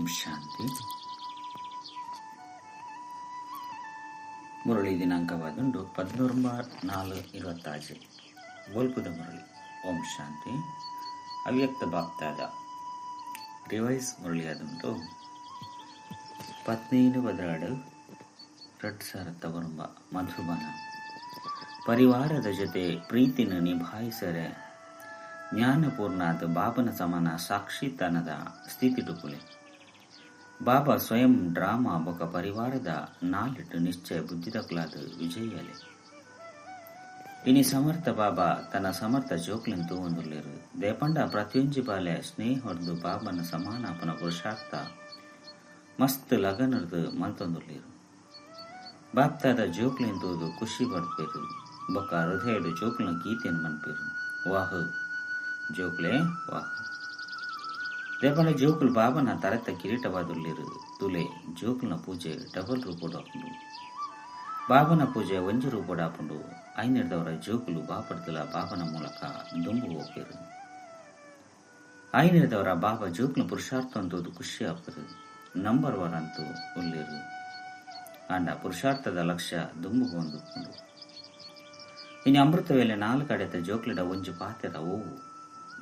ಓಂ ಶಾಂತಿ. ಮುರಳಿ ದಿನಾಂಕವಾದುಂಡು 14/4/26. ಬೋಲ್ಪುದ ಮುರಳಿ. ಓಂ ಶಾಂತಿ. ಅವ್ಯಕ್ತ ಬಾಪ್ತಾದ ರಿವೈಸ್ ಮುರಳಿಯಾದುಂಟು 15/12/2009 ಮಧುಬನ. ಪರಿವಾರದ ಜೊತೆ ಪ್ರೀತಿನ ನಿಭಾಯಿಸರೆ ಜ್ಞಾನಪೂರ್ಣಾದ ಬಾಬನ ಸಮಾನ ಸಾಕ್ಷಿತನದ ಸ್ಥಿತಿಟುಕುಲೆ. ಬಾಬಾ ಸ್ವಯಂ ಡ್ರಾಮಾ ಬೊಕ ಪರಿವಾರದ ನಾಲಿಟ್ಟು ನಿಶ್ಚಯ ಬುದ್ಧಿದಕ್ಲಾದ ವಿಜಯಲೆ. ಇನಿ ಸಮರ್ಥ ಬಾಬಾ ತನ್ನ ಸಮರ್ಥ ಜೋಕ್ಲೆಂತೂ ಒಂದುಲ್ಲೇರು. ದೇಪಂಡ ಪ್ರತಿಯೊಂಜಿ ಬಾಲೆ ಸ್ನೇಹೊರ್ದು ಬಾಬನ ಸಮಾನಾಪನ ಪುರುಷಾರ್ಥ ಮಸ್ತ್ ಲಗನರ್ದು ಮಲ್ತೊಂದುಲ್ಲೇರು. ಬಾಪ್ತಾದ ಜೋಕ್ಲೆಂತೂದು ಖುಷಿ ಪಡ್ಪೇರು. ಬೊಕ ಹೃದಯದ ಜೋಕ್ಲನ ಗೀತೆಯನ್ನು ಮನ್ಪೇರು. ವಾಹ್ ಜೋಕ್ಲೆ ವಾಹ್. ದೇಪಂಡ ಜೋಕುಲು ಬಾಬನ ತರೆತ ಕಿರೀಟವಾದುಲ್ಲೇರು. ತುಲೆ ಜೋಕುಲ್ನ ಪೂಜೆ ಡಬಲ್ ರೂಪೊಡಾಪುಂಡು. ಬಾಬನ ಪೂಜೆ ಒಂಜಿ ರೂಪೊಡಾಪುಂಡು. ಐನೆಡ್ದವರ ಜೋಕುಲು ಬಾಪಡ್ದಲ ಬಾಬನ ಮೂಲಕ ದುಂಬು ಹೋಪೇರು. ಐನೆಡ್ದವರ ಬಾಬಾ ಜೋಕುಲ ಪುರುಷಾರ್ಥ ಅಂತೋದು ಖುಷಿ ಆಪರು. ನಂಬರ್ ವರ್ ಅಂತೂ ಉಲ್ಲೇರು. ಆಂಡ ಪುರುಷಾರ್ಥದ ಲಕ್ಷ್ಯ ದುಂಬು ಹೊಂದುಕೊಂಡು. ಇನ್ನು ಅಮೃತ ವೇಳೆ ನಾಲ್ಕು ಅಡೆತ ಜೋಕ್ಲಿಡ ಒಂಜಿ ಪಾತೆರ ಓವು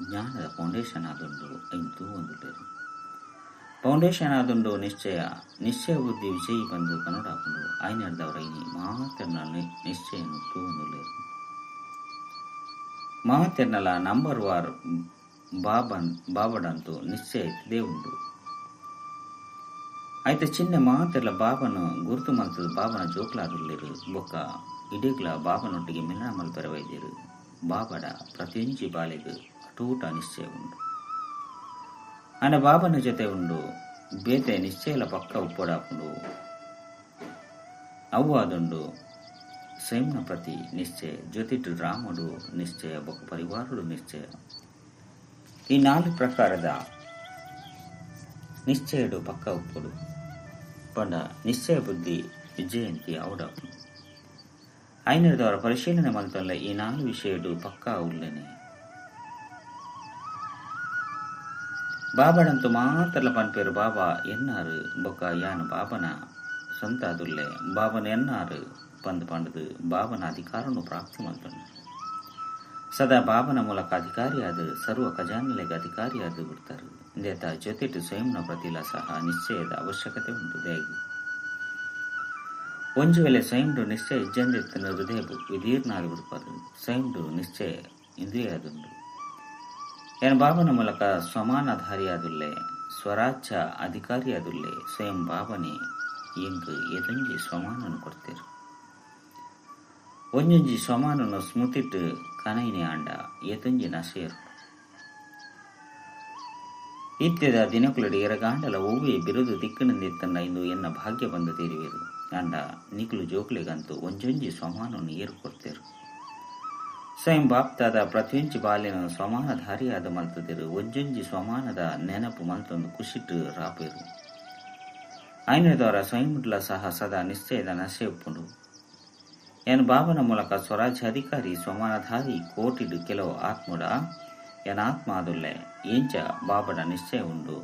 ಜ್ಞಾನದ ಫೌಂಡೇಶನ್ ಆದುಂಡು ಇಂತೂ ಒಂದುಲ್ಲೇರು. ಫೌಂಡೇಶನ್ ಆದುಂಡು ನಿಶ್ಚಯ. ನಿಶ್ಚಯ ಬುದ್ಧಿ ವಿಜಯಿ ಬಂದು ಕನ್ನಡಾಪುಂಡು. ಐನೆಡ್ದವರ ಇನಿ ಮಾತೆರ್ನ ನಿಶ್ಚಯನು ತೂವೊಂದುಲ್ಲೇರು. ಮಾತೆರ್ನಲ ನಂಬರ್ ವಾರ್ ಬಾಬನ್ ಬಾಬಡಂತೂ ನಿಶ್ಚಯ ಇತ್ತದೇ ಉಂಡು. ಆಯ್ತ ಚಿನ್ನ ಮಾತೆರ್ಲ ಬಾಬನು ಗುರುತು ಮಲ್ತದ ಬಾಬನ ಜೋಕ್ಲಾದುಲ್ಲೇರು. ಬೊಕ್ಕ ಇಡೀಗ್ಲ ಬಾಬನೊಟ್ಟಿಗೆ ಮಿಲನ ಮಲ್ಪೆರ ವೈದ್ಯರು. ಬಾಬಡ ಪ್ರತಿಯೊಂಜಿ ಬಾಲೆಗ್ ಅಟೂಟ ನಿಶ್ಚಯ ಉಂಡು. ಆಂಡ ಬಾಬನ ಜೊತೆ ಉಂಡು ಬೇತೆ ನಿಶ್ಚಯಲ ಪಕ್ಕ ಉಪ್ಪೊಡಾಪುಂಡು. ಅವು ಆದುಂಡು ಸ್ವಯಂನ ಪ್ರತಿ ನಿಶ್ಚಯ, ಜೊತೆಟು ರಾಮಡು ನಿಶ್ಚಯ, ಬೊಕ್ಕ ಪರಿವಾರಡು ನಿಶ್ಚಯ. ಈ ನಾಲ್ಕು ಪ್ರಕಾರದ ನಿಶ್ಚಯಡು ಪಕ್ಕ ಉಪ್ಪುಡು. ಪಂಡ ನಿಶ್ಚಯ ಬುದ್ಧಿ ವಿಜಯಂತಿ ಅವಡಾಪುಂಡು. ಐನರದವರ ಪರಿಶೀಲನೆ ಮಲ್ತಲ್ಲ ಈ ನಾಲ್ಕು ವಿಷಯಡು ಪಕ್ಕಾ ಉಲ್ಲೇನೆ. ಬಾಬಡಂತೂ ಮಾತ್ರಲ ಪನ್ಪೇರು ಬಾಬಾ ಎನ್ನಾರು ಬೊಕ್ಕ ಯಾನು ಬಾಬನ ಸ್ವಂತ ಅದುಲ್ಲೆ. ಬಾಬನ ಎನ್ನಾರು ಪಂದ್ ಪಂಡದು ಬಾಬನ ಅಧಿಕಾರನು ಪ್ರಾಪ್ತಿ ಮಲ್ತೊಂಡು. ಸದಾ ಬಾಬನ ಮೂಲಕ ಅಧಿಕಾರಿಯಾದ ಸರ್ವ ಖಜಾನೆಲೆಗೆ ಅಧಿಕಾರಿಯಾದ ಬಿಡ್ತಾರೆ. ಇಂದೇತ ಜೊತೆಟು ಸ್ವಯಂನ ಪ್ರತಿಲ ಸಹ ನಿಶ್ಚಯದ ಅವಶ್ಯಕತೆ ಉಂಟು. ದೇಗಿ ಒಂಜು ವೇಳೆ ಸ್ವಯಂಡು ನಿಶ್ಚಯ ಇಜ್ಜಂದಿತ್ತನ ಹೃದಯ ವಿದೀರ್ಣಾಗಿ ಬಿಡ್ಪಾರು. ಸ್ವಯಂಡು ನಿಶ್ಚಯ ಇಂದ್ರಿಯಾದುಂಡು. ಏನ್ ಬಾಬನ ಮೂಲಕ ಸಮಾನಧಾರಿಯಾದುಲ್ಲೆ, ಸ್ವರಾಜ್ಯ ಅಧಿಕಾರಿಯಾದುಲ್ಲೆ. ಸ್ವಯಂ ಬಾಬನೇ ಎಂಗ್ ಎದೊಂಜಿ ಸ್ವಮಾನನು ಕೊಡ್ತೇರು. ಒಂಜೊಂಜಿ ಸ್ವಮಾನನು ಸ್ಮೃತಿಟ್ಟು ಕನೈನೆ ಆಂಡ ಏತೊಂಜಿ ನಶೆಯರು. ಇತ್ಯದ ದಿನಕುಲಡಿ ಎರಗಾಂಡಲ ಒವ್ವೇ ಬಿರುದು ದಿಕ್ಕಿನಿಂದಿತ್ತಂಡ ಇಂದು ಎನ್ನ ಭಾಗ್ಯ ಬಂದು ತೀರುವೆರು. ಆಂಡ ನಿಕುಲು ಜೋಕ್ಲೆಗಂತೂ ಒಂಜೊಂಜಿ ಸ್ವಮಾನವನ್ನು ಏರು ಕೊಡ್ತೇರು. ಸ್ವಯಂ ಬಾಪ್ತಾದ ಪ್ರತಿಯೊಂಜಿ ಬಾಲ್ಯನ ಸ್ವಮಾನಧಾರಿಯಾದ ಮಲ್ತದಿರು. ಒಂಜೊಂಜಿ ಸ್ವಮಾನದ ನೆನಪು ಮಲ್ತೊಂದು ಖುಷಿಟ್ಟು ರಾಪೇರು. ಐನದವರ ಸ್ವಯಂಲ ಸಹ ಸದಾ ನಿಶ್ಚಯದ ನಶೆ ಉಪ್ಪುಂಡು. ಏನ್ ಬಾಬನ ಮೂಲಕ ಸ್ವರಾಜ್ಯಾಧಿಕಾರಿ ಸ್ವಮಾನಧಾರಿ ಕೋಟಿಡು ಕೆಲವು ಆತ್ಮಡ ಏನ್ ಆತ್ಮ ಆದುಲ್ಲೆ ಎಂಚ ಬಾಬಡ ನಿಶ್ಚಯ ಉಂಡು.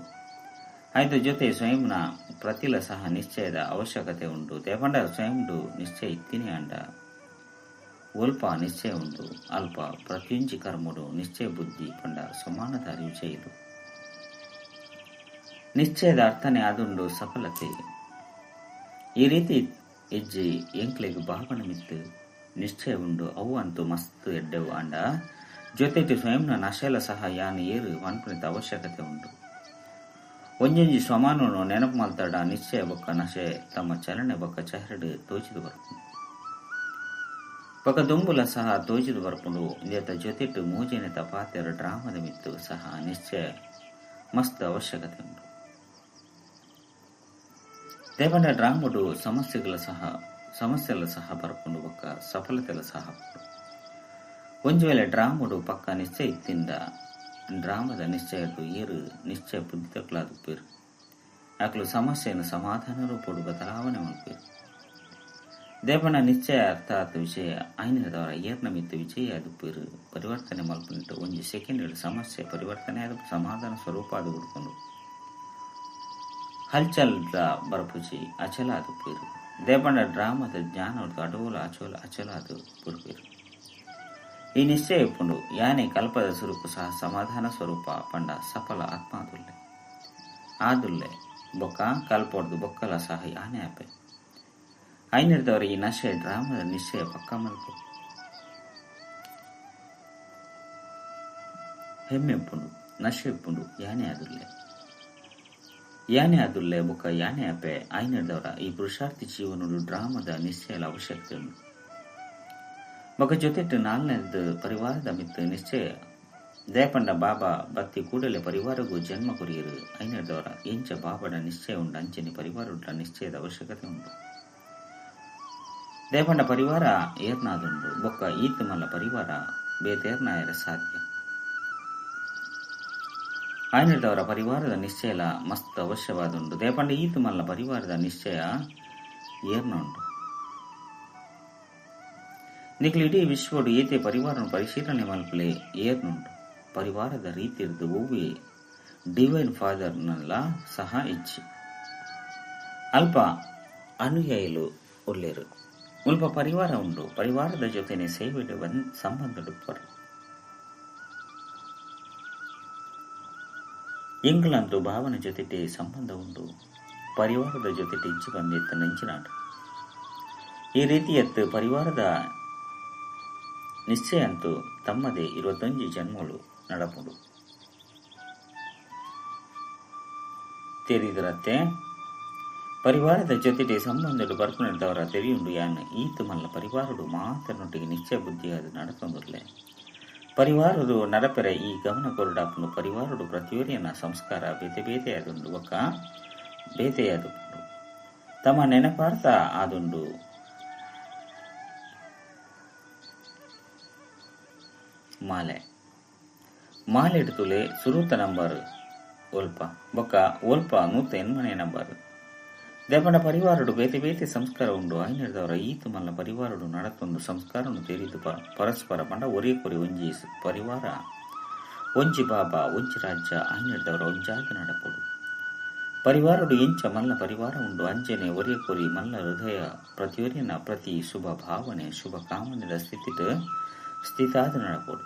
ಆಯ್ತು ಜೊತೆ ಸ್ವಯಂನ ಪ್ರತಿಲ ಸಹ ನಿಶ್ಚಯದ ಅವಶ್ಯಕತೆ ಉಂಟು. ದೇಪಂಡ ಸ್ವಯಂಡು ನಿಶ್ಚಯ ಇತ್ತಿನೇ ಅಂಡ ಒಲ್ಪ ನಿಶ್ಚಯ ಉಂಟು. ಅಲ್ಪ ಪ್ರತಿಯೊಂಜಿ ಕರ್ಮಡು ನಿಶ್ಚಯ ಬುದ್ಧಿ ಪಂಡ ಸಮಾನಧಾರಿ ವಿಜಯದು. ನಿಶ್ಚಯದ ಅರ್ಥನೆ ಅದುಂಡು ಸಫಲತೆ. ಈ ರೀತಿ ಹೆಜ್ಜೆ ಎಂಕ್ಲೆಗ್ ಬಾಬನ ಮಿತ್ತು ನಿಶ್ಚಯ ಉಂಡು. ಅವು ಅಂತೂ ಮಸ್ತ್ ಎಡ್ಡೆವು. ಅಂಡ ಜೊತೆಗೆ ಸ್ವಯಂನ ನಶೆಲ ಸಹ ಯಾನು ಏರು ಪನ್ಪುನಿತ ಅವಶ್ಯಕತೆ ಉಂಟು. ಒಂಜೊಂಜಿ ಸಮಾನನು ನೆನಪು ಮಲ್ತಡ ನಿಶ್ಚಯ ಬೊಕ್ಕ ನಶೆ ತಮ್ಮ ಚಲನೆ ಬೊಕ್ಕ ಚಹರಡು ತೋಚಿದು ಬರ್ಪುಂಡು. ಬೊಕ್ಕ ದುಂಬುಲ ಸಹ ತೋಜಿದು ಬರ್ಪುಂಡು. ಇಂದೇತ ಜೊತೆಟು ಮೂಜನೆತ ಪಾತೆರ ಡ್ರಾಮದ ಮಿತ್ತು ಸಹ ನಿಶ್ಚಯ ಮಸ್ತ್ ಅವಶ್ಯಕತೆ ಉಂಟು. ದೇಪಂಡ ಡ್ರಾಮಡು ಸಮಸ್ಯೆಗಳ ಸಹ ಬರ್ಪುಂಡು ಬೊಕ್ಕ ಸಫಲತೆಲ ಸಹ. ಒಂಜಿ ವೇಳೆ ಡ್ರಾಮಡು ಪಕ್ಕ ನಿಶ್ಚಯ ಇತ್ತಿಂದ ಡ್ರಾಮದ ನಿಶ್ಚಯಡು ಏರು ನಿಶ್ಚಯ ಬುದ್ಧಿತಕ್ಲಾದ ಪೇರು. ಆಕಲು ಸಮಸ್ಯೆಯನ್ನು ಸಮಾಧಾನ ರೂಪಡು ಬದಲಾವಣೆ ಮಲ್ಪೇರು. ದೇಪನ ನಿಶ್ಚಯ ಅರ್ಥಾತ್ ವಿಷಯ ಐನದವರ ಏರ್ನ ಮಿತ್ತು ವಿಜಯ ಅದು ಪೇರು ಪರಿವರ್ತನೆ ಮಲ್ಪುನಿಟ್ಟು ಒಂಜಿ ಸೆಕೆಂಡ್ ಸಮಸ್ಯೆ ಪರಿವರ್ತನೆ ಆದ ಸಮಾಧಾನ ಸ್ವರೂಪ ಅದು ಬಿಡ್ಕೊಂಡು. ಹಲ್ಚಲ್ದ ಬರಪುಜಿ ಅಚಲಾದು ಪೇರು ದೇಪಂಡ ಡ್ರಾಮದ ಜ್ಞಾನದ ಅಡೋಲ ಅಚೋಲ ಅಚಲಾದು ಪುರುಪೇರು. ಈ ನಿಶ್ಚಯ ಉಪ್ಪುಂಡು ಯಾನೆ ಕಲ್ಪದ ಸುರುಕು ಸಹ ಸಮಾಧಾನ ಸ್ವರೂಪ ಪಂಡ ಸಫಲ ಆತ್ಮಾದುಲ್ಲೆ ಆದುಲ್ಲೆ ಬೊಕ್ಕ ಕಲ್ಪೊಡ್ದು ಬೊಕ್ಕಲ ಸಹ ಯಾನೆ ಆಪೆ ಐನಿರ್ದವರ ಈ ನಶೆ ಡ್ರಾಮದ ನಿಶ್ಚಯ ಪಕ್ಕ ಮಲ್ಪು ಹೆಮ್ಮೆ ಉಪ್ಪುಂಡು ನಶೆ ಉಪ್ಪುಂಡು ಯಾನೆ ಆದುಲ್ಲೆ ಯಾನೆ ಆದುಲ್ಲೆ ಬೊಕ್ಕ ಯಾನೆ ಆಪೆ ಐನಿರ್ದವರ ಈ ಪುರುಷಾರ್ಥಿ ಜೀವನಡು ಡ್ರಾಮದ ನಿಶ್ಚಯದ ಅವಶ್ಯಕತೆ ಉಂಡು. ಬೊಕ್ಕ ಜೊತೆಟ್ಟು ನಾಲ್ನೇದು ಪರಿವಾರದ ಮಿತ್ತು ನಿಶ್ಚಯ ದೇಪಂಡ ಬಾಬಾ ಬತ್ತಿ ಕೂಡಲೇ ಪರಿವಾರಗೂ ಜನ್ಮ ಕೊರಿಯರು ಐನರ್ದವರ ಎಂಚ ಬಾಬಡ ನಿಶ್ಚಯ ಉಂಡು ಅಂಚನೆ ಪರಿವಾರ ನಿಶ್ಚಯದ ಅವಶ್ಯಕತೆ ಉಂಟು. ದೇಪಂಡ ಪರಿವಾರ ಏರ್ನಾದುಂಡು ಬೊಕ್ಕ ಈತ ಮಲ್ಲ ಪರಿವಾರ ಬೇತೇರ್ನಾಯರ ಸಾಧ್ಯ. ಐನರ್ದವರ ಪರಿವಾರದ ನಿಶ್ಚಯಲ ಮಸ್ತ್ ಅವಶ್ಯವಾದುಂಡು. ದೇಪಂಡ ಈತ ಮಲ್ಲ ಪರಿವಾರದ ನಿಶ್ಚಯ ಏರ್ನ ಉಂಟು. ನಿಕ್ಲು ಇಡೀ ವಿಶ್ವಡು ಏತೆ ಪರಿವಾರನು ಪರಿಶೀಲನೆ ಮಲ್ಪಲೆ ಏರ್ನುಂಟು. ಪರಿವಾರದ ರೀತಿರ್ದು ಒವ್ವೆ ಡಿವೈನ್ ಫಾದರ್ನಲ್ಲ ಸಹ ಇಚ್ಚಿ ಅಲ್ಪ ಅನುಯಾಯಿಲು ಉಲ್ಲೇರು ಉಲ್ಪ ಪರಿವಾರ ಉಂಡು. ಪರಿವಾರದ ಜೊತೆನೆ ಸೇವೆ ಸಂಬಂಧ ಎಂಗ್ಲಂತೂ ಭಾವನೆ ಜೊತೆಟೆ ಸಂಬಂಧ ಉಂಡು. ಪರಿವಾರದ ಜೊತೆಟೆ ಇಚ್ಚಿ ಬಂದಿತ್ತ ನೆಂಚಿನಾಡು. ಈ ರೀತಿಯತ್ತು ಪರಿವಾರದ ನಿಶ್ಚಯ ಅಂತೂ ತಮ್ಮದೇ 21 ಜನ್ಮಗಳು ನಡಪುಡು ತೆರಿದರತ್ತೆ. ಪರಿವಾರದ ಜೊತೆಗೆ ಸಂಬಂಧಡು ಬರ್ಪುನೆಡ್ದವರ ತೆರಿಯುಂಡು ಯಾನ್ ಈತು ಮಲ್ಲ ಪರಿವಾರಡು ಮಾತನೊಟ್ಟಿಗೆ ನಿಶ್ಚಯ ಬುದ್ಧಿಯಾದ ನಡತೊಂದುರ್ಲೆ. ಪರಿವಾರದು ನಡಪೆರೆ ಈ ಗಮನ ಕೊರಡಾಪುಂಡು. ಪರಿವಾರಡು ಪ್ರತಿಯೊರಿಯನ ಸಂಸ್ಕಾರ ಬೇತೆ ಬೇತೆಯಾದುಂಡು ಬೊಕ್ಕ ಬೇತೆಯಾದುಂಡು ತಮ್ಮ ನೆನಪಾರ್ಥ ಆದುಂಡು. ಮಾಲೆ ಮಾಲೆಡ್ತುಲೆ ಸುರೂತ ನಂಬರ್ ಒಲ್ಪ ಬೊಕ್ಕ ಒಲ್ಪ 180 ನಂಬರ್. ದೇಪಂಡ ಪರಿವಾರಡು ಬೇತೆ ಬೇತೆ ಸಂಸ್ಕಾರ ಉಂಡು. ಐನರ್ದವರ ಈತು ಮಲ್ಲ ಪರಿವಾರಡು ನಡತೊಂದು ಸಂಸ್ಕಾರನು ತೆರಿದು ಪರಸ್ಪರ ಪಂಡ ಒರೇ ಕೊರಿ ಒಂಜಿ ಪರಿವಾರ ಒಂಜಿ ಬಾಬಾ ಒಂಜಿ ರಾಜ್ಯ ಐನರ್ದವರ ಒಂಜಾದ ನಡಪೊಡು. ಪರಿವಾರಡು ಎಂಚ ಮಲ್ಲ ಪರಿವಾರ ಉಂಡು ಅಂಜನೆ ಒರೇ ಕೊರಿ ಮಲ್ಲ ಹೃದಯ ಪ್ರತಿಯೊರಿನ ಪ್ರತಿ ಶುಭ ಭಾವನೆ ಶುಭ ಕಾಮನೆದ ಸ್ಥಿತಿಟ್ ಸ್ಥಿತಾದ ನಡಪೊಡು.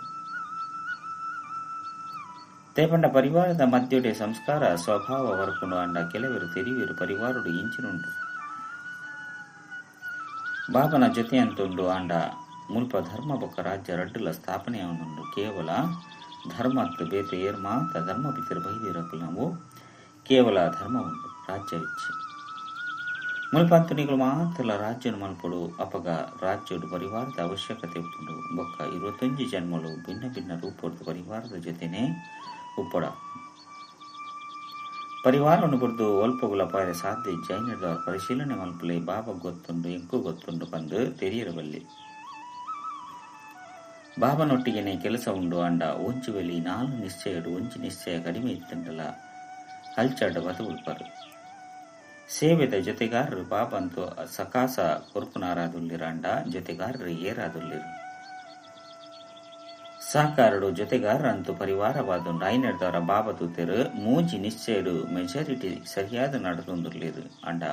ತೇಪಂಡ ಪರಿವಾರದ ಮಧ್ಯಡೆ ಸಂಸ್ಕಾರ ಸ್ವಭಾವ ವರ್ಪುಂಡು. ಅಂಡ ಕೆಲವರು ತೆರಿವಿರು ಪರಿವಾರುಡು ಇಂಚಿನುಂಡು ಬಾಬನ ಜೊತೆಯಂತುಂಡು. ಅಂಡ ಮುಲ್ಪ ಧರ್ಮ ಬೊಕ್ಕ ರಾಜ್ಯ ರಡ್ಡುಲ ಸ್ಥಾಪನೆಯಾದುಂಡು. ಕೇವಲ ಧರ್ಮತ್ತು ಬೇತೆ ಏರ್ ಮಾತ ಧರ್ಮ ಪಿತರು ಬೈದಿರಕು ನಾವು ಕೇವಲ ಧರ್ಮ ಉಂಟು ರಾಜ್ಯ ಇಚ್ಛೆ ಮುಲ್ಪಂತುನಿಗಳು ಮಾತ್ರ ರಾಜ್ಯನು ಮಲ್ಪಡು. ಅಪಗ ರಾಜ್ಯಡು ಪರಿವಾರದ ಅವಶ್ಯಕತೆ ಉಪ್ಪುಂಡು. ಬೊಕ್ಕ 21 ಜನ್ಮಲು ಭಿನ್ನ ಭಿನ್ನ ರೂಪದ ಪರಿವಾರದ ಜೊತೆನೆ ಉಪ್ಪಡ ಪರಿವಾರವನ್ನು ಬರೆದು ಒಲ್ಪಗುಲ ಪಾರೆ ಸಾಧ್ಯ ಜೈನದ ಪರಿಶೀಲನೆ ಮಲ್ಪಲೆ ಬಾಬಾ ಗೊತ್ತುಂಡು ಎಂಕು ಗೊತ್ತುಂಡು ಬಂದು ತೆರಿಯರಬಲ್ಲಿ. ಬಾಬನೊಟ್ಟಿಗೆನೆ ಕೆಲಸ ಉಂಡು. ಅಂಡ ಒಂಜಿ ವೆಲಿ 4 ನಿಶ್ಚಯಡು ಒಂಜಿ ನಿಶ್ಚಯ ಕಡಿಮೆ ಇತ್ತಂಡಲ ಹಲ್ಚಡ್ಡ ಬದು ಉಲ್ಪರು. ಸೇವೆದ ಜೊತೆಗಾರರು ಬಾಬಂತು ಸಕಾಸ ಕೊರ್ಪುನಾರಾದುಲ್ಲಿರಾಂಡ ಜೊತೆಗಾರರು ಏರಾದುಲ್ಲಿರು. ಸಾಕಾರಡು ಜೊತೆಗಾರರಂತೂ ಪರಿವಾರವಾದುಂಡು. ಐನರ್ದವರ ಬಾಬಾ ತೂತೆರು ಮೂಜಿ ನಿಶ್ಚಯಡು ಮೆಜಾರಿಟಿ ಸರಿಯಾದ ನಡೆದೊಂದುರ್ಲಿರು. ಅಂಡ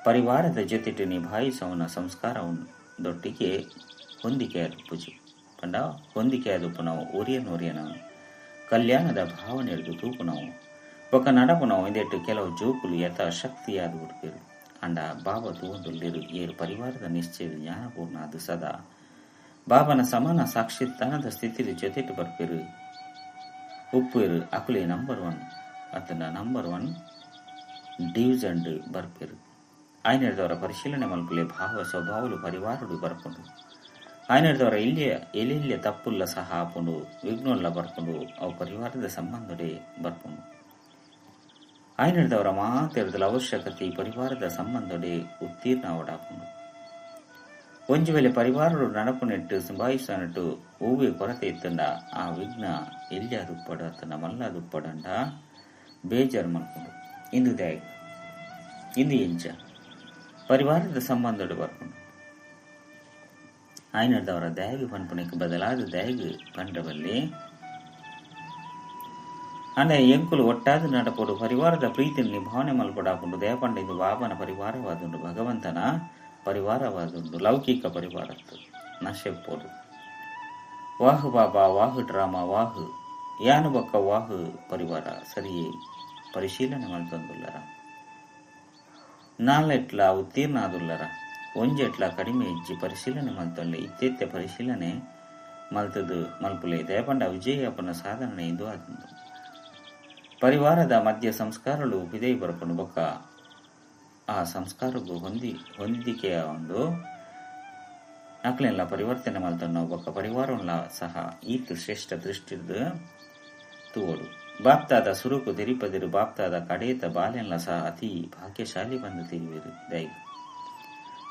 ಪರಿವಾರದ ಜೊತೆಟು ನಿಭಾಯಿಸವನ ಸಂಸ್ಕಾರ ದೊಟ್ಟಿಗೆ ಹೊಂದಿಕೆಯಾದ ಪೂಜೆ ಪಂಡ ಹೊಂದಿಕೆಯಾದಪ್ಪು ನಾವು ಒರಿಯನೊರಿಯನ ಕಲ್ಯಾಣದ ಭಾವನೆ ಹಿಡಿದು ತೂಪು ನಾವು ಬೊಕ್ಕ ನಡಪು ನಾವು ಇಂದೆಟ್ಟು ಕೆಲವು ಜೋಕುಲು ಯಥ ಶಕ್ತಿಯಾದ ಉಡುಪಿರು. ಅಂಡ ಬಾಬಾ ತೂವೊಂದುಲ್ಲಿರು ಏರು ಪರಿವಾರದ ನಿಶ್ಚಯದ ಜ್ಞಾನಪೂರ್ಣ ಅದು ಸದಾ ಬಾಬನ ಸಮಾನ ಸಾಕ್ಷಿತನದ ಸ್ಥಿತಿಲಿ ಜೊತೆಟು ಬರ್ಪಿರು ಉಪ್ಪಿರು ಅಕುಲೆ ನಂಬರ್ 1 ಅತನ ನಂಬರ್ 1 ಡಿವಿಜನ್ ಬರ್ಪಿರು. ಆಯ್ನದವರ ಪರಿಶೀಲನೆ ಮಲ್ಪಲೆ ಭಾವ ಸ್ವಭಾವಲು ಪರಿವಾರುಡು ಬರ್ಪುಂಡು. ಆಯ್ನದವರ ಇಲ್ಲಿಯ ಎಲೆಲ್ಲಿಯ ತಪ್ಪುಲ್ಲ ಸಹ ಆಪುಂಡು ವಿಘ್ನಲ್ಲ ಬರ್ಪುಂಡು ಅವು ಪರಿವಾರದ ಸಂಬಂಧಡೆ ಬರ್ಪುಂಡು. ಆಯ್ನದವರ ಮಾತೆರದಲ ಅವಶ್ಯಕತೆ ಪರಿವಾರದ ಸಂಬಂಧಡೆ ಉತ್ತೀರ್ಣ ಅವಡಾಪುಂಡು. ಒಂಜಿ ವೇಳೆ ಪರಿವಾರಡು ನಡಪುನೆಟ್ಟು ಸಂಭಾಯಿಸನಟ್ಟು ಹೂವೆ ಕೊರತೆ ಇತ್ತಂಡ ಆ ವಿಘ್ನ ಎಲ್ಲಿಯಾದುಪ್ಪಡ ತನ್ನ ಮಲ್ಲಾದುಪ್ಪಡಂಡ ಬೇಜಾರು ಮಲ್ಪುಂಡು. ಇಂದು ದ್ಯಾಗ್ ಇಂದು ಎಂಚ ಪರಿವಾರದ ಸಂಬಂಧಡು ಬರ್ಪುಂಡು. ಆಯ್ನದವರ ದ್ಯಾಗ್ ಪನ್ಪುನಕ್ಕೆ ಬದಲಾದ ದ್ಯಾಗ್ ಪಂಡವಲ್ಲಿ ಅಂಡ ಎಂಕುಲು ಒಟ್ಟಾದ ನಡಪೋಡು ಪರಿವಾರದ ಪ್ರೀತಿಯಲ್ಲಿ ನಿಭಾವಣೆ ಮಲ್ಪಡಾಪುಂಡು. ದಯಪಂಡ ಇದು ಬಾಬನ ಪರಿವಾರವಾದುಂಡು, ಭಗವಂತನ ಪರಿವಾರವಾದುಂಡು, ಲೌಕಿಕ ಪರಿವಾರತ್ತು ನಶೆಪ್ಪೋಡು. ವಾಹು ಬಾಬಾ, ವಾಹು ಡ್ರಾಮಾ, ವಾಹು ಯಾನು ಬೊಕ್ಕ ವಾಹು ಪರಿವಾರ ಸರಿಯೇ ಪರಿಶೀಲನೆ ಮಲ್ತೊಂದುಲ್ಲರ. ನಾಲೆಟ್ಲ ಉತ್ತೀರ್ಣ ಆದುಲ್ಲರ, ಒಂಜೆಟ್ಲ ಕಡಿಮೆ ಇಜ್ಜಿ ಪರಿಶೀಲನೆ ಮಲ್ತೊಲ್ಲೆ. ಇತ್ತೆತ್ತೆ ಪರಿಶೀಲನೆ ಮಲ್ತದು ಮಲ್ಪುಲೆ. ದಯಪಂಡ ವಿಜಯಪ್ಪನ ಸಾಧನೆ ಇದು ಆದುಂಡು. ಪರಿವಾರದ ಮಧ್ಯ ಸಂಸ್ಕಾರಗಳು ಬಿದೈ ಬರಪುಂಡು ಬೊಕ್ಕ ಆ ಸಂಸ್ಕಾರಕ್ಕೂ ಹೊಂದಿಕೆಯ ಒಂದು ಅಕ್ಲೆಲ್ಲ ಪರಿವರ್ತನೆ ಮಲ್ತೊಂಡು ಬೊಕ್ಕ ಪರಿವಾರವನ್ನ ಸಹ ಈತ ಶ್ರೇಷ್ಠ ದೃಷ್ಟಿರ್ದು ತೂವಡು. ಬಾಪ್ತಾದ ಸುರುಕು ತೆರಿಪದಿರು ಬಾಪ್ತಾದ ಕಡೇತ ಬಾಲೆಲ್ಲ ಸಹ ಅತಿ ಭಾಗ್ಯಶಾಲಿ ಬಂದು ತಿರುವಿರು. ದೈ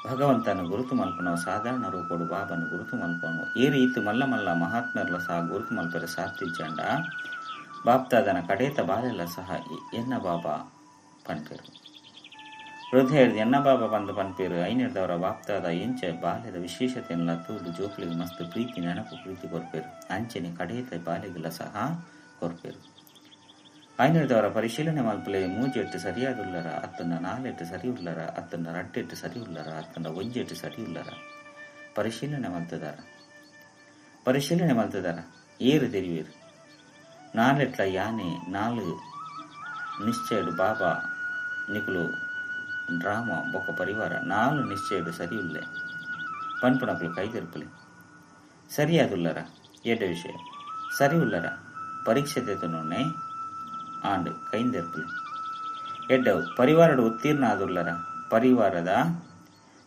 ಭಗವಂತನ ಗುರುತು ಮಲ್ಪನೋ ಸಾಧಾರಣ ರೂಪಡು ಬಾಬನ ಗುರುತು ಮಲ್ಪನು ಈ ರೀತಿ ಮಲ್ಲ ಮಲ್ಲ ಮಹಾತ್ಮರ್ಲ ಸಹ ಗುರುತು ಮಲ್ಪರೆ ಸಾರ್ಥಿಜ್ಜಂಡ ಬಾಪ್ತಾದನ ಕಡೇತ ಬಾಲೆಲ್ಲ ಸಹ ಎನ್ನ ಬಾಬಾ ಪನ್ಪೇರು. ಹೃದಯದ ಎನ್ನ ಬಾಬಾ ಬಂದು ಪನ್ಪೇರು. ಐನಿಡ್ದವರ ಬಾಪ್ತಾದ ಎಂಚ ಬಾಲ್ಯದ ವಿಶೇಷತೆಯನ್ನೆಲ್ಲ ತೂದು ಜೋಕ್ಲಿಗೆ ಮಸ್ತ್ ಪ್ರೀತಿ ನೆನಪು ಪ್ರೀತಿ ಕೊರ್ಪೇರು. ಅಂಚನೆ ಕಡೇತ ಬಾಲೆಗೆಲ್ಲ ಸಹ ಕೊರ್ಪೇರು. ಐನಿಡ್ದವರ ಪರಿಶೀಲನೆ ಮಲ್ಪಲೆ ಮೂಜೆಟ್ಟು ಸರಿಯಾದುಲ್ಲರ, ಅತ್ತನ್ನ ನಾಲೆಟ್ಟು ಸರಿ ಉಲ್ಲರ, ಅತ್ತನ್ನ ರಡ್ಡೆಟ್ಟು ಸರಿ ಉಲ್ಲರ, ಅತ್ತನ್ನ ಒಂಜೆಟ್ಟು ಸರಿ ಉಲ್ಲರ ಪರಿಶೀಲನೆ ಮಲ್ತದಾರ. ಪರಿಶೀಲನೆ ಮಲ್ತದಾರ ಏರು ತೆರಿವೇರು. ನಾಲೆಟ್ಲ ಯಾನೆ ನಾಲು ನಿಶ್ಚಯಡು ಬಾಬಾ ನಿಕುಲು ಡ್ರಾಮಾ ಬೊಕ್ಕ ಪರಿವಾರ ನಾಲು ನಿಶ್ಚಯಡು ಸರಿಯುಲ್ಲೆ ಪನ್ಪುನಕುಲು ಕೈದೆರ್ಪಲೆ. ಸರಿಯಾದುಲ್ಲರ ಎಡ್ಡ ವಿಷಯ ಸರಿ ಉಲ್ಲರ ಪರೀಕ್ಷೆ ತೆತೊನ್ನೆ ಆಂಡ್ ಕೈಂದೆರ್ಪಲೆ. ಎಡ್ಡವು ಪರಿವಾರಡು ಉತ್ತೀರ್ಣ ಆದುಲ್ಲರ ಪರಿವಾರದ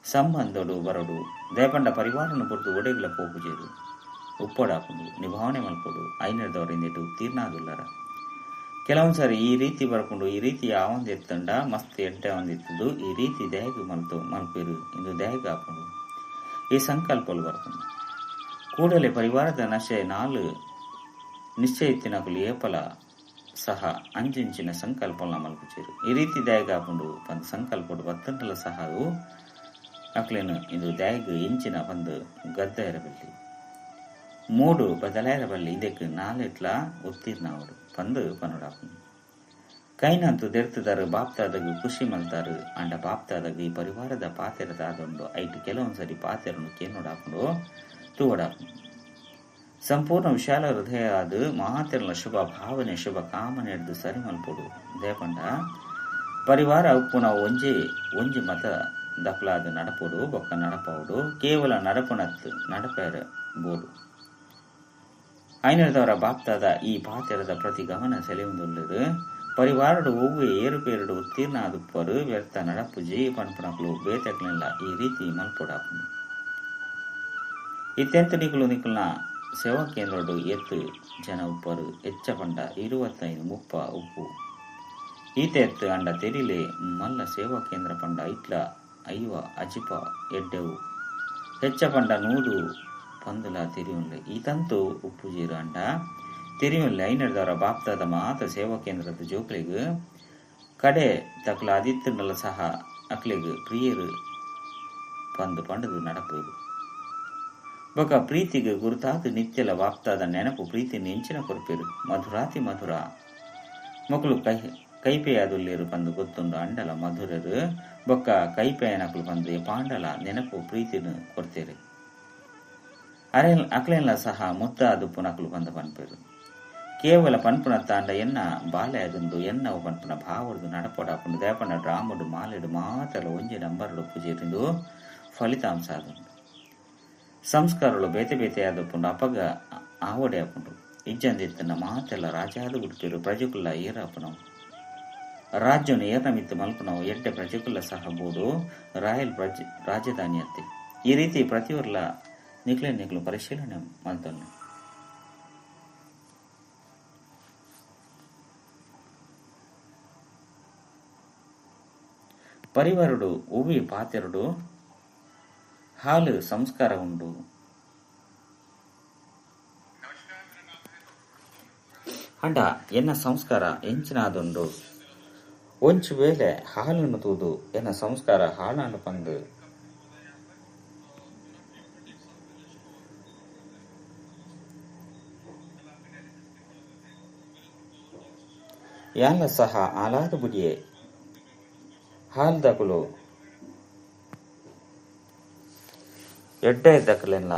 ಸಂಬಂಧಡು ಬರಡು. ದಯಪಂಡ ಪರಿವಾರನು ಬುಡ್ದು ಒಡೆಗಿಲ ಪೋಪುಜೇರು ಉಪ್ಪೊಡಾಪುಂಡು ನಿಭಾವಣೆ ಮಲ್ಪೊಡು. ಐನರ್ದವರಿಂದ ಉತ್ತೀರ್ಣ ಆದುಲ್ಲರ. ಕೆಲವೊಂದು ಸಾರಿ ಈ ರೀತಿ ಬರ್ಕೊಂಡು ಈ ರೀತಿ ಯಾವೊಂದು ಎತ್ತಂಡ ಮಸ್ತ್ ಎಡ್ಡೆ ಒಂದಿತ್ತದು ಈ ರೀತಿ ದೇಹಕ್ಕೆ ಮಲ್ತು ಮಲ್ಪಿರು ಇಂದು ದೇಹಕ್ಕೆ ಹಾಕೊಂಡು ಈ ಸಂಕಲ್ಪలు ಬರ್ಕೊಂಡು ಕೂಡಲೇ ಪರಿವಾರದ ನಶೆ ನಾಲು ನಿಶ್ಚಯಿತಿನಕುಲು ಏಪಲ ಸಹ ಅಂಚಿಂಚಿನ ಸಂಕಲ್ಪನ ಮಲ್ಪುಚೇರು. ಈ ರೀತಿ ದೇಹಕ್ಕೆ ಹಾಕೊಂಡು ಪಂದ್ ಸಂಕಲ್ಪಡು ಬತ್ತಂಡಲ ಸಹ ಅವು ಅಕ್ಲೇನು ಇದು ದೇಹಕ್ಕೆ ಇಂಚಿನ ಬಂದು ಗದ್ದ ಇರಬಲ್ಲಿ ಮೂಡು ಬದಲಾಯಿರಬಲ್ಲಿ ಇದಕ್ಕೆ ನಾಲೆಟ್ಲ ಉತ್ತೀರ್ಣ ಅವಡು ಪಂದು ಪನುಡಾಪುಂಡು. ಕೈನಂತು ದೆರ್ತದಾರು ಬಾಪ್ತಾದಗು ಖುಷಿ ಮಲ್ತಾರು. ಅಂಡ ಬಾಪ್ತಾದಗು ಈ ಪರಿವಾರದ ಪಾತೆರದಾದುಂಡು ಐಟು ಕೆಲವೊಂದು ಸರಿ ಪಾತೆರನು ಕೇನೋಡಾಪುಂಡು ತೂವಡಾಪುಂಡು. ಸಂಪೂರ್ಣ ವಿಶಾಲ ಹೃದಯ ಅದು ಮಾತೆರನ ಶುಭ ಭಾವನೆ ಶುಭ ಕಾಮನೆ ಹಿಡ್ದು ಸರಿ ಮಲ್ಪೊಡು. ದಯಪಂಡ ಪರಿವಾರ ಉಪ್ಪುನ ಒಂಜಿ ಒಂಜಿ ಮತ ದಕ್ಲಾದ ನಡಪೊಡು ಬೊಕ್ಕ ನಡಪೌಡು ಕೇವಲ ನಡಪುನತ್ ನಡಪೇರ ಬೋಡು. ಐನರ್ದವರ ಬಾಪ್ತಾದ ಈ ಪಾತೆರದ ಪ್ರತಿ ಗಮನ ಸೆಳೆಯುವುದುಲ್ಲದು. ಪರಿವಾರಡು ಒವ್ವೆ ಏರುಪೇರುಡು ಉತ್ತೀರ್ಣ ಆದುಪ್ಪರು ವ್ಯರ್ಥ ನಡಪುಜಿ ಪನ್ಪುನಕುಲು ಬೇತಕ್ಲೆಲ್ಲ ಈ ರೀತಿ ಮಲ್ಪೊಡಾಪುಂಡು. ಇತ್ತೆಂತ ನಿಕುಲು ನಿಕುಲ್ನ ಸೇವಾ ಕೇಂದ್ರಡು ಎತ್ತು ಜನ ಉಪ್ಪರು ಎಚ್ಚ ಪಂಡ 25 30 ಉಪ್ಪು ಈತ ಎತ್ತು ಅಂಡ ತೆರಿಲೆ ಮಲ್ಲ ಸೇವಾ ಕೇಂದ್ರ ಪಂಡ ಇಟ್ಲ 50 ಅಜಿಪ ಎಡ್ಡೆವು ಹೆಚ್ಚ ಪಂಡ 100 ಪಂದುಲ ತೆರಿಯುಲ್ಲೆ. ಈತಂತೂ ಉಪ್ಪುಜೀರು ಅಂಡ ತೆರಿಯುಲ್ಲೆ. ಐನರ್ದವರ ಬಾಪ್ತಾದ ಮಾತ ಸೇವಾ ಕೇಂದ್ರದ ಜೋಕ್ಲೆಗ್ ಕಡೆ ತಕ್ಲ ಆದಿತ್ತಂಡಲ ಸಹ ಅಕ್ಲೆಗ್ ಪ್ರಿಯರು ಪಂದು ಪಂಡದು ನಡಪುದು. ಬೊಕ ಪ್ರೀತಿಗೆ ಗುರುತಾದ ನಿತ್ಯಲ ಬಾಪ್ತಾದ ನೆನಪು ಪ್ರೀತಿ ನೆಂಚಿನ ಕೊರ್ಪೇರು. ಮಧುರಾತಿ ಮಧುರ ಮೊಕಲು ಕೈಪೆಯಾದುಲ್ಲೇರು ಪಂದು ಗೊತ್ತುಂಡು ಅಂಡಲ ಮಧುರರು ಬೊಕ್ಕ ಕೈಪೆಯನಕುಲು ಪಂದು ಪಾಂಡಲ ನೆನಪು ಪ್ರೀತಿನ ಕೊರ್ತೇರು. ಅರೆ ಅಕ್ಲೆಲ್ಲ ಸಹ ಮುತ್ತಾದು ಪುನಕುಲು ಪಂದ ಪನ್ಪೇರು. ಕೇವಲ ಪನ್ಪುನ ತಾಂಡ ಎನ್ನ ಬಾಲೆ ಅದುಂಡು ಎನ್ನವು ಪನ್ಪುನ ಭಾವಡ್ದು ನಡಪೊಡಾಪುಂಡು. ದೇಪಂಡ ಡ್ರಾಮಡು ಮಾಲೆಡು ಮಾತಲ ಒಂಜಿ ನಂಬರ್ಡು ಪೂಜೆರಿಂದು ಫಲಿತಾಂಶ ಆದುಂಡು. ಸಂಸ್ಕಾರಗಳು ಬೇತೆ ಬೇತೆ ಆದಪುಂಡು ಅಪಗ ಆವಡೆ ಆಪುಂಡು. ಇಜ್ಜಂದಿತ್ತನ ಮಾತೆಲ್ಲ ರಾಜಾದ ಉಡ್ಪಿರು ಪ್ರಜೆಕುಲ್ಲ ಏರಾಪುನವು ರಾಜ್ಯನು ಏರ್ನ ಮಿತ್ತು ಮಲ್ಪುನವು ಎಡ್ಡೆ ಪ್ರಜೆಕುಲ್ಲ ಸಹ ಬೋಡು ರಾಯಲ್ ರಾಜಧಾನಿ ಅತ್ತೆ. ಈ ರೀತಿ ಪ್ರತಿಯೊರ್ಲ ನಿಕ್ಲೆ ನಿಕ್ಲು ಪರಿಶೀಲನೆ ಮಲ್ತೊನ್ನು. ಪರಿವಾರುಡು ಉವಿ ಪಾತೆರುಡು ಹಾಲು ಸಂಸ್ಕಾರ ಉಂಡು. ಅಂಡ ಎನ್ನ ಸಂಸ್ಕಾರ ಎಂಚಿನಾದುಂಡು ಒಂಚು ವೇಳೆ ಹಾಲನ್ನು ತೂದು ಎನ್ನ ಸಂಸ್ಕಾರ ಹಾಳನ್ನು ಪಂದು ಯಾನ್ಲ ಸಹ ಆಲಾದ ಬುಡಿಯೆ ಹಾಲ್ದಕುಲು ಎಡ್ಡೆ ದಕಲೆನ್ಲ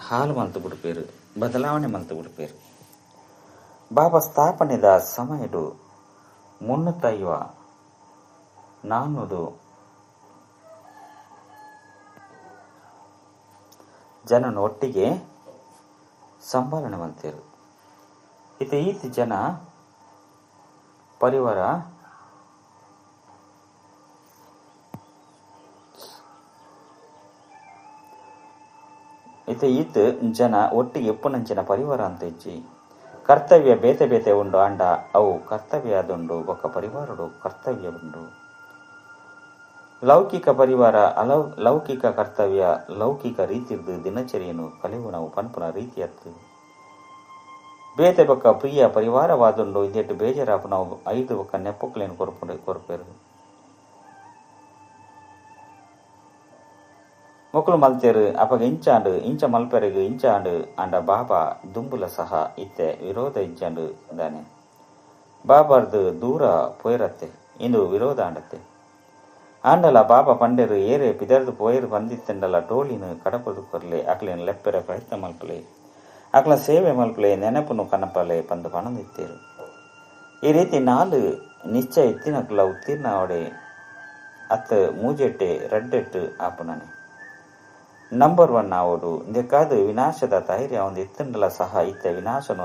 ಹಾಲು ಮಲ್ತು ಬಿಡ್ಪೇರು, ಬದಲಾವಣೆ ಮಲ್ತು ಬಿಡ್ಪೇರು. ಬಾಬಾ ಸ್ಥಾಪನೆದ ಸಮಯಡು 350 400 ಜನನ ಒಟ್ಟಿಗೆ ಸಂಭಾಳನೆ ಮಲ್ತೇರು. ಇತ್ತೆ ಈತ್ ಜನ ಪರಿವಾರ ಇತ್ತೆ ಈತ್ ಜನ ಒಟ್ಟಿಗೆ ಎಪ್ಪುನಂಚಿನ ಪರಿವಾರ ಅಂತ ಇಜ್ಜಿ. ಕರ್ತವ್ಯ ಬೇತೆ ಬೇತೆ ಉಂಡು ಅಂಡ ಅವು ಕರ್ತವ್ಯ ಅದುಂಡು ಬೊಕ್ಕ ಪರಿವಾರಡು ಕರ್ತವ್ಯ ಉಂಡು. ಲೌಕಿಕ ಪರಿವಾರ ಲೌಕಿಕ ಕರ್ತವ್ಯ ಲೌಕಿಕ ರೀತಿರ್ದು ದಿನಚರಿಯನ್ನು ಕಲಿವು ನಾವು ಪನ್ಪುನ ರೀತಿಯತ್ತು. ಬೇತೆ ಬೊಕ್ಕ ಪ್ರಿಯ ಪರಿವಾರವಾದುಂಡು ಇದೆಟ್ಟು ಬೇಜಾರಾಪು ನಾವು 5 ಬೊಕ್ಕ ನೆಪ್ಪುಕ್ಲೇನು ಕೊರ್ಪೇರು. ಮೊಕ್ಕಳು ಮಲ್ತೇರು ಅಪಗ ಇಂಚಾಂಡು ಇಂಚ ಮಲ್ಪೆರೆಗು ಇಂಚಾಂಡು ಅಂಡ ಬಾಬಾ ದುಂಬುಲ ಸಹ ಇತ್ತೆ ವಿರೋಧ ಇಜ್ಜಾಂಡು ದಾನೆ ಬಾಬಾರ್ದು ದೂರ ಪೋಯಿರತ್ತೆ ಇಂದು ವಿರೋಧ ಆಂಡತ್ತೆ. ಆಂಡಲ ಬಾಬಾ ಪಂಡೇರು ಏರೆ ಪಿದರ್ದು ಪೋಯರು ಬಂದಿತ್ತಂಡಲ ಟೋಳಿನ ಕಡಪದು ಕೊರ್ಲೆ ಅಕ್ಲೇನು ಲೆಪ್ಪೆರ ಪ್ರಯತ್ನ ಮಲ್ಪಲೆ ಅಕ್ಲ ಸೇವೆ ಮಲ್ಪಲೆ ನೆನಪುನು ಕನಪಲೆ ಪಂದು ಪಣಂದಿತ್ತೇರು. ಈ ರೀತಿ 4 ನಿಶ್ಚಯ ಇತ್ತಿನಕ್ಲ ಉತ್ತೀರ್ಣ ಅವಡೆ ಅತ್ತ ಮೂಜೆಟ್ಟೆ ರಡ್ಡೆಟ್ಟು ಆಪುನನೆ ನಂಬರ್ 1 ಆವಡು. ಇಂದೆಕಾದು ವಿನಾಶದ ತೈರ್ಯ ಒಂದು ಇತ್ತಂಡಲ ಸಹ ಇತ್ತ ವಿನಾಶನ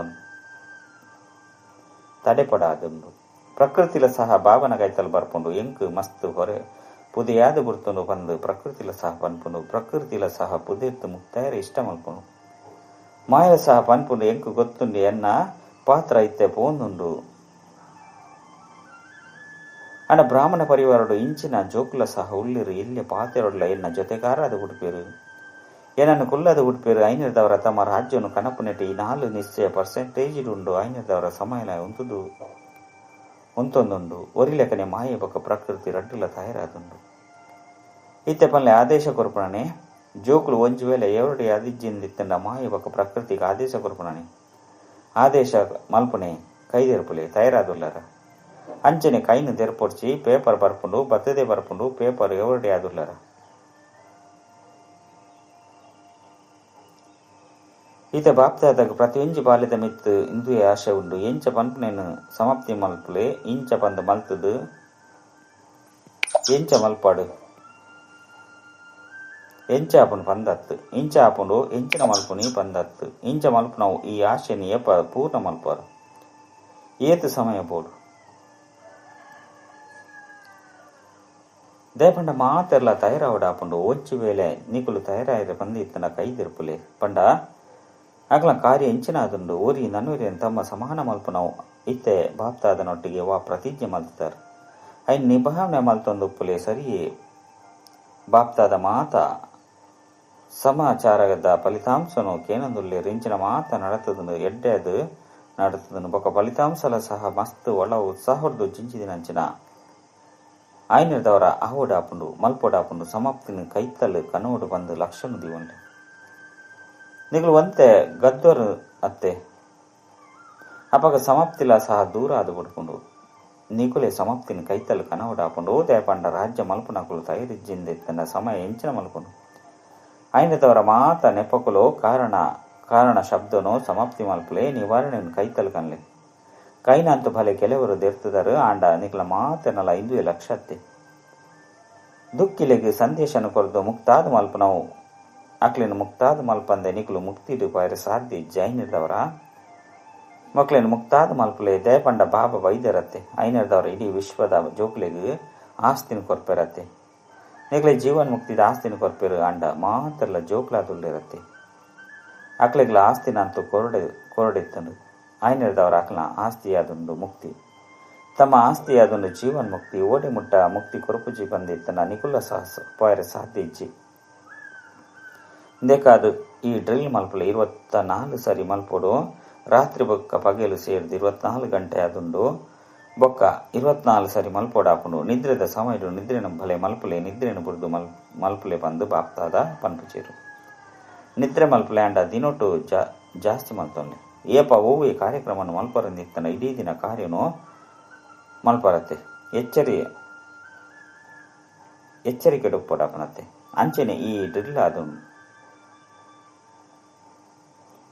ತಡೆಪಡಾದುಂಡು. ಪ್ರಕೃತಿಲ ಸಹ ಬಾಬನ ಕೈತಲ್ ಬರ್ಪುಂಡು ಎಂಕು ಮಸ್ತ್ ಹೊರೆ ಪುದೆಯಾದ ಬುರ್ತುಂಡು ಬಂದು ಪ್ರಕೃತಿಲ ಸಹ ಪನ್ಪುಂಡು. ಪ್ರಕೃತಿಲ ಸಹ ಪುದೆತ್ತು ಮುಕ್ತಾಯರ ಇಷ್ಟ ಮಲ್ಪುಂಡು. ಮಾಯ ಸಹ ಪನ್ಪುಂಡು ಎಂಕು ಗೊತ್ತುಂಡು ಎನ್ನ ಪಾತ್ರ ಇತ್ತೆ ಪೋಂದುಂಡು. ಅಂಡ ಬ್ರಾಹ್ಮಣ ಪರಿವಾರಡು ಇಂಚಿನ ಜೋಕುಲ ಸಹ ಉಳ್ಳಿರು ಎಲ್ಲಿ ಪಾತೆರೊಡ್ಲ ಎನ್ನ ಜೊತೆಗಾರ ಅದು ಉಡುಪೇರು ಏನನ್ನು ಕುಲ್ಲದು ಉಡುಪೇರು. ಐನದವರ ತಮ್ಮ ರಾಜ್ಯವನ್ನು ಕನಪುನೆಟ್ಟಿ ಈ 4 ನಿಶ್ಚಯ ಪರ್ಸೆಂಟೇಜ್ ಉಂಡು. ಐನದವರ ಸಮಯ ಉಂತುದು ಉಂತೊಂದುಂಡು. ಒರಿಲೆಕನೆ ಮಾಯ ಬೊಕ್ಕ ಪ್ರಕೃತಿ ರಡ್ಡುಲ ತಯಾರಾದುಂಡು. ಇತ್ತೆ ಪಲ್ಲೆ ಆದೇಶ ಕೊರ್ಪಣನೆ ಜೋಕುಲು ಒಂಜಿ ವೇಳೆ ಎವರಡಿ ಅದಿಜ್ಜಿಂದಿತ್ತಂಡ ಮಾಯ ಬೊಕ್ಕ ಪ್ರಕೃತಿಗೆ ಆದೇಶ ಕೊರ್ಪಣನೆ ಆದೇಶ ಮಲ್ಪುನೆ ಕೈದೆರ್ಪುಲೆ ತಯಾರಾದುಲ್ಲರ. ಅಂಚನೆ ಕೈನು ದೆರ್ಪೊಡ್ಚಿ ಪೇಪರ್ ಬರ್ಪುಂಡು ಬತ್ತದೆ ಬರ್ಪುಂಡು ಪೇಪರ್ ಎವರಡಿ ಆದುಲ್ಲರ. ಈತ ಬಾಪ್ತಾದಾಗ ಪ್ರತಿಯೊಂಜಿ ಬಾಲ್ಯದ ಮಿತ್ತು ಇಂದುವೆ ಆಶೆ ಉಂಡು. ಎಂಚ ಪನ್ಪುನೇನು ಸಮಾಪ್ತಿ ಮಲ್ಪುಲೆ ಇಂಚ ಪಂದು ಮಲ್ತದು ಎಂಚ ಮಲ್ಪಾಡು ಎಂಚ ಆಪುಂಡು ಪಂದತ್ತು ಇಂಚ ಆಪುಂಡು ಎಂಚಿನ ಮಲ್ಪುನಿ ಪಂದತ್ತು ಇಂಚ ಮಲ್ಪುನವು ಈ ಆಶೆನಿ ಏಪ ಪೂರ್ಣ ಮಲ್ಪಾರು ಏತು ಸಮಯ ಬೋಡು. ದೇಪಂಡ ಮಾತೆರ್ಲ ತಯಾರಾವಡ ಆಪುಂಡು. ಒಂಚಿ ವೇಳೆ ನಿಕುಲು ತಯಾರಾಯಿರ ಪಂದು ಇತ್ತನ ಕೈದಿರ್ಪುಲೆ ಪಂಡ ಅಗಲ ಕಾರ್ಯ ಎಂಚಿನಾದುಂಡು. ಓರಿ ನನ್ನೂರಿನ ತಮ್ಮ ಸಮಾನ ಮಲ್ಪುನವು ಇತ್ತೆ ಬಾಪ್ತಾದನೊಟ್ಟಿಗೆ ವಾ ಪ್ರತಿಜ್ಞೆ ಮಲ್ತಾರೆ ಐನ್ ನಿಭಾವನೆ ಮಲ್ತೊಂದು ಉಪ್ಪುಲೆ ಸರಿಯೇ ಬಾಪ್ತಾದ ಮಾತ ಸಮಾಚಾರದ ಫಲಿತಾಂಶನು ಕೇನೊಂದುಲ್ಲೆ ರಿಂಚಿನ ಮಾತ ನಡತದನು ಎಡ್ಡೆ ಅದು ನಡತದನು ಬೊಕ್ಕ ಫಲಿತಾಂಶಲ ಸಹ ಮಸ್ತ್ ಒಳ ಉತ್ಸಾಹದ್ದು ಜಿಂಚಿದಿನಂಚಿನ ಆಯ್ನದವರ ಆವೋಡಾಪುಂಡು ಮಲ್ಪೋಡಾಪುಂಡು ಸಮಾಪ್ತಿನ ಕೈತಲ್ಲು ಕನೋಡು ಬಂದು ಲಕ್ಷಣ ದಿವಂಡು. ನಿಗಳು ಒಂತೆ ಗದ್ದೋರು ಅತ್ತೆ ಅಪಗ ಸಮಾಪ್ತಿಲ ಸಹ ದೂರ ಆದು ಬಿಡ್ಕೊಂಡು ನಿಕುಲೆ ಸಮಾಪ್ತಿನ ಕೈತಲ್ಲು ಕನವಡಾಪುಂಡು. ದೇಪಂಡ ರಾಜ್ಯ ಮಲ್ಪುನಕುಲು ತೈರಿಜ್ಜಿಂದ ತನ್ನ ಸಮಯ ಎಂಚಿನ ಮಲ್ಪುಂಡು. ಐನದವರ ಮಾತ ನೆಪಕುಲು ಕಾರಣ ಕಾರಣ ಶಬ್ದನು ಸಮಾಪ್ತಿ ಮಲ್ಪುಲೆ ನಿವಾರಣೆಯನ್ನು ಕೈತಲ್ಲು ಕನ್ಲೆ ಕೈನಂತು ಭಲೆ ಕೆಲವರು ದೆರ್ತದರು ಆಂಡ ನಿಕಲ ಮಾತನಲ ಇಂದುವೆ ಲಕ್ಷತ್ತೆ. ದುಕ್ಕಿಲೆಗೆ ಸಂದೇಶನ ಕೊರದು ಮುಕ್ತಾದ ಮಲ್ಪನವು ಅಕ್ಲೇನು ಮುಕ್ತಾದ ಮಲ್ಪಂದೆ ನಿಕಲು ಮುಕ್ತಿಡು ಪಾಯರ ಸಾಧ್ಯ ಜೈನದವರ ಮಕ್ಕಳೇನು ಮುಕ್ತಾದ ಮಲ್ಪಲೆ ದಯಪಂಡ ಬಾಬಾ ವೈದ್ಯರತ್ತೆ. ಐನರ್ದವರ ಇಡೀ ವಿಶ್ವದ ಜೋಕ್ಲೆಗ್ ಆಸ್ತಿನ ಕೊರ್ಪೆರತ್ತೆ. ನಿಕ್ಲೆ ಜೀವನ್ ಮುಕ್ತಿದ ಆಸ್ತಿನ ಕೊರ್ಪೆರು ಅಂಡ ಮಾತ್ರಲ್ಲ ಜೋಕ್ಲಾದುಳ್ಳಿರತ್ತೆ. ಅಕ್ಲೆಗ್ಲ ಆಸ್ತಿನಂತೂ ಕೊರಡೆತ್ತನು. ಐನರ್ದವರ ಅಕ್ಲ ಆಸ್ತಿಯಾದುಂಡು ಮುಕ್ತಿ ತಮ್ಮ ಆಸ್ತಿಯಾದುಂಡು ಜೀವನ್ ಮುಕ್ತಿ ಓಡಿ ಮುಟ್ಟ ಮುಕ್ತಿ ಕೊರಪುಜಿ ಬಂದಿತ್ತನ ನಿಕುಲ ಸಹ ಪಾಯರ ಸಾಧ್ಯ ಇಜ್ಜಿ. ಇಂದೇಕಾದು ಈ ಡ್ರಿಲ್ ಮಲ್ಪಲೆ 24 ಸರಿ ಮಲ್ಪೊಡು. ರಾತ್ರಿ ಬೊಕ್ಕ ಪಗೆಲು ಸೇರಿದು 24 ಗಂಟೆ ಆದುಂಡು. ಬೊಕ್ಕ 24 ಸರಿ ಮಲ್ಪೊಡಾಪುಂಡು. ನಿದ್ರೆದ ಸಮಯಡು ನಿದ್ರೆನ ಭಲೆ ಮಲ್ಪಲೆ ನಿದ್ರೆನ ಬುರ್ದು ಮಲ್ಪಲೆ ಬಂದು ಬಾಪ್ತಾದ ಪನ್ಪುಚೇರು. ನಿದ್ರೆ ಮಲ್ಪಲೆ ಅಂಡ ದಿನೊಟ್ಟು ಜಾಸ್ತಿ ಮಲ್ತೊನ್ನೆ ಏಪ ಓವು ಈ ಕಾರ್ಯಕ್ರಮವನ್ನು ಮಲ್ಪರಂದಿತ್ತನ ಇಡೀ ದಿನ ಕಾರ್ಯನು ಮಲ್ಪರತೆ ಎಚ್ಚರಿಕೆ ಉಪ್ಪಡಪನತೆ ಅಂಚನೆ ಈ ಡ್ರಿಲ್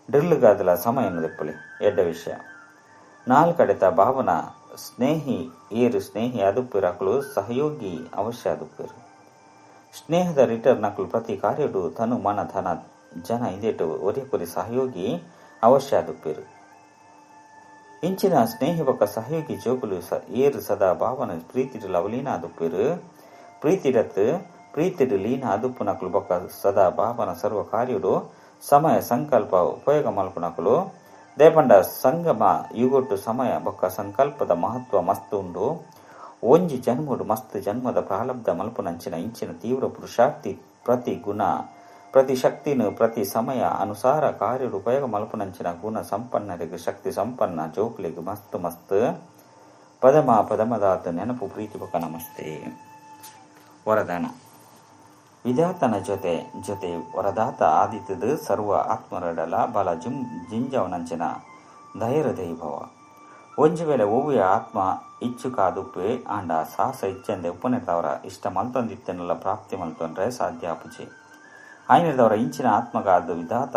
ಡ್ರಿಲ್ಗಾದಲ ಸಮಯ ದೆಪ್ಪಲಿ ಎಡ್ಡ ವಿಷಯ ನಾಲ್ಕಡೆತ ಭಾವನ ಸ್ನೇಹಿ ಏರು ಸ್ನೇಹಿ ಅದುಪ್ಪಿರಕಲು ಸಹಯೋಗಿ ಅವಶ್ಯ ಅದುಪ್ಪಿರು ಸ್ನೇಹದ ರಿಟರ್ನ್ ನಕಲು ಪ್ರತಿ ಕಾರ್ಯಡು ತನು ಮನ ಧನ ಜನ ಇಂದೇಟು ಒರಿಯಪುರಿ ಸಹಯೋಗಿ ಅವಶ್ಯ ಅದುಪ್ಪಿರು ಇಂಚಿನ ಸ್ನೇಹಿ ಬೊಕ್ಕ ಸಹಯೋಗಿ ಜೋಕುಲು ಏರು ಸದಾ ಭಾವನ ಪ್ರೀತಿಡು ಲವಲೀನ ಅದುಪ್ಪಿರು ಪ್ರೀತಿಡತ್ ಪ್ರೀತಿಡು ಲೀನ ಅದುಪ್ಪು ನಕಲು ಬೊಕ್ಕ ಸದಾ ಭಾವನ ಸರ್ವ ಕಾರ್ಯಡು ಸಮಯ ಸಂಕಲ್ಪ ಉಪಯೋಗ ಮಲ್ಪುನಕುಲು ದೇಪಂಡ ಸಂಗಮ ಯುಗೊಟ್ಟು ಸಮಯ ಬೊಕ್ಕ ಸಂಕಲ್ಪದ ಮಹತ್ವ ಮಸ್ತ್ ಉಂಡು ಒಂಜಿ ಜನ್ಮಡು ಮಸ್ತ್ ಜನ್ಮದ ಪ್ರಾರಬ್ಧ ಮಲ್ಪುನಂಚಿನ ಇಂಚಿನ ತೀವ್ರ ಪುರುಷಾರ್ಥಿ ಪ್ರತಿ ಗುಣ ಪ್ರತಿ ಶಕ್ತಿನು ಪ್ರತಿ ಸಮಯ ಅನುಸಾರ ಕಾರ್ಯಡು ಉಪಯೋಗ ಮಲ್ಪುನಂಚಿನ ಗುಣ ಸಂಪನ್ನರಿಗೆ ಶಕ್ತಿ ಸಂಪನ್ನ ಜೋಕ್ಲಿಗೆ ಮಸ್ತ್ ಮಸ್ತ್ ಪದಮ ಪದಮದಾತ ನೆನಪು ಪ್ರೀತಿ ಬೊಕ್ಕ ನಮಸ್ತೆ. ವರದಾನ ವಿಧಾತನ ಜೊತೆ ಜೊತೆ ವರದಾತ ಆದಿತ್ಯದ ಸರ್ವ ಆತ್ಮರಡಲ ಬಲ ಜಿಂಜವನಂಚಿನ ಧೈರ್ಯ ದೈಭವ ಒಂಜಿ ವೇಳೆ ಒವ್ವೆ ಆತ್ಮ ಇಚ್ಚುಕಾದುಪ್ಪೆ ಆಂಡ ಸಾಹಸ ಇಚ್ಚಂದೆ ಉಪ್ಪನೆದವರ ಇಷ್ಟ ಮಲ್ತೊಂದಿತ್ತನೆಲ್ಲ ಪ್ರಾಪ್ತಿ ಮಲ್ತೊಂಡ್ರೆ ಸಾಧ್ಯ ಆಪುಜಿ ಆಯ್ನದವರ ಇಂಚಿನ ಆತ್ಮಗಾದ ವಿಧಾತ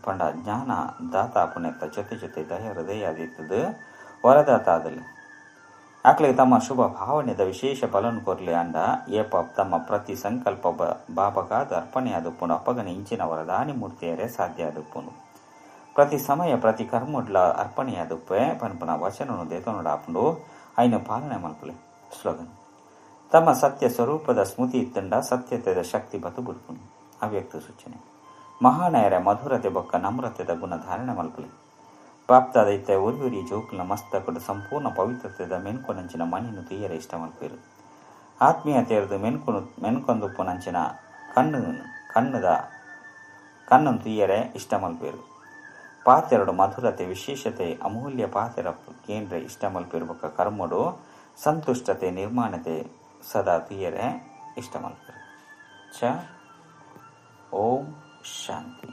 ಪಂಡ ಜ್ಞಾನ ದಾತ ಪುಣ್ಯತ್ತ ಜೊತೆ ಜೊತೆ ದಯ ಹೃದಯ ಆದಿತ್ತದ ವರದಾತ ಆದಲ್ಲ ಆಕಳಿಗೆ ತಮ್ಮ ಶುಭ ಭಾವನೆದ ವಿಶೇಷ ಬಲನು ಕೊರ್ಲಿ ಅಂಡ ಏಪ ತಮ್ಮ ಪ್ರತಿ ಸಂಕಲ್ಪ ಬಾಬಗಾದ ಅರ್ಪಣೆಯಾದುಪ್ಪುಂಡು ಅಪ್ಪಗನ ಇಂಚಿನ ವರದಾನಿ ಮೂರ್ತಿಯರೇ ಸಾಧ್ಯ ಆದುಪ್ಪುಂಡು ಪ್ರತಿ ಸಮಯ ಪ್ರತಿ ಕರ್ಮಡ್ಲ ಅರ್ಪಣೆಯಾದುಪ್ಪೆ ಪನ್ಪುನ ವಚನನು ದೇತೊನುಡಾಪುಂಡು ಐನ ಪಾಲನೆ ಮಲ್ಪುಲೆ. ಸ್ಲೋಗನ್ ತಮ್ಮ ಸತ್ಯ ಸ್ವರೂಪದ ಸ್ಮೃತಿ ಇತ್ತಂಡ ಸತ್ಯತೆದ ಶಕ್ತಿ ಬತು ಬುಡ್ಪುಂಡು. ಅವ್ಯಕ್ತ ಸೂಚನೆ ಮಹಾನಾಯರ ಮಧುರತೆ ಬೊಕ್ಕ ನಮ್ರತೆದ ಗುಣ ಧಾರಣೆ ಮಲ್ಪುಲೆ. ಪ್ರಾಪ್ತಾದ ಇತ್ತ ಉರಿ ಜೋಕುಲ ಮಸ್ತಕಡು ಸಂಪೂರ್ಣ ಪವಿತ್ರತೆದ ಮೆನ್ಕೊನಂಚಿನ ಮಣಿನು ತೀಯರ ಇಷ್ಟ ಮಲ್ಪೇರು. ಆತ್ಮೀಯತೆಯರ್ದು ಮೆನ್ಕೊಂದುಪ್ಪುನಂಚಿನ ಕಣ್ಣು ತೀಯರೆ ಇಷ್ಟ ಮಲ್ಪೇರು. ಪಾತೆರಡು ಮಧುರತೆ ವಿಶೇಷತೆ ಅಮೂಲ್ಯ ಪಾತೆರ ಕೇಂದ್ರ ಇಷ್ಟ ಮಲ್ಪೇರು ಬೊಕ್ಕ ಕರ್ಮಡು ಸಂತುಷ್ಟತೆ ನಿರ್ಮಾಣತೆ ಸದಾ ತೀಯರೆ ಇಷ್ಟ ಮಲ್ಪೇರು. ಚ ಓಂ ಶಾಂತಿ.